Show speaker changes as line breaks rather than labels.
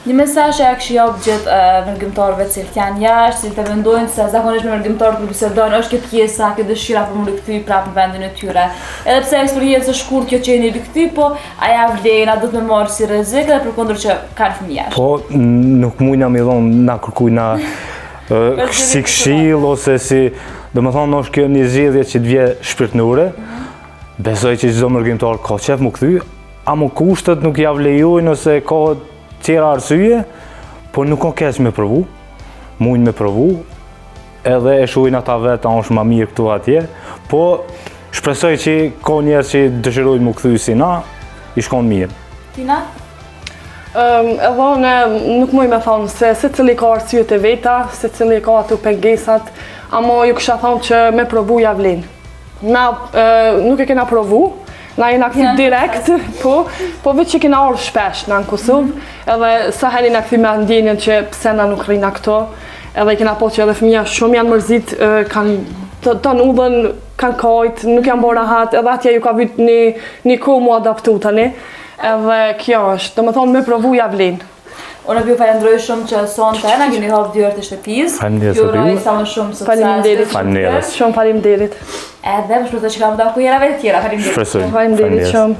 Një mesazh që ja kish jap gjithë uh, mërgimtarëve të cilët janë jashtë, cilët e mendojnë se zakonisht me mërgimtarët kur bisedon është kjo pjesa, kjo dëshira për m'u rikthy prapë në vendin e tyre. Edhe pse eksperiencë e shkurt kjo që jeni rikthy, po a ja vlen, a do të me marrë si rrezik edhe përkundër që kanë fëmijë jashtë.
Po nuk mujna me dhonë na kërkujna si këshill ose si, domethonë është kjo një zgjedhje që të vje shpirtnore. Besoj që çdo mërgimtar ka qef m'u kthy, amo kushtet nuk ja lejojnë ose ka tjera arsye, po nuk ka keq me provu, mujnë me provu, edhe e shohin ata vetë a është ma mirë këtu atje, po shpresoj që ka njerëz që dëshirojnë m'u kthy si na, i shkon mirë.
Tina?
Um, edhe unë nuk muj me thonë se secili ka arsyet e veta, secili ka ato pengesat, amo ju kisha thonë që me provu ja vlen. Na nuk e kena provu, na jena kthy direkt, po, po veç që kena ardhë shpesh na në Kosovë, mhm. edhe sa herë jena kthy me ndjenjën që pse na nuk rrina këtu, edhe kena pa që edhe fëmija shumë janë mërzit, kanë të, të udhën, kanë kajt, nuk janë bo rahat, edhe atje ju ka vyt një, një kohë mu adaptu tani, edhe kjo është, domethonë me provu ja vlen.
Unë ju falenderoj shumë që sonte na keni hapë dyert e shtëpisë.
Faleminderit.
Ju uroj sa më shumë sukses.
Faleminderit.
Faleminderit.
Shumë faleminderit.
Edhe më shpresoj që kam taku herave të tjera. Faleminderit.
Shpresoj.
Faleminderit shumë.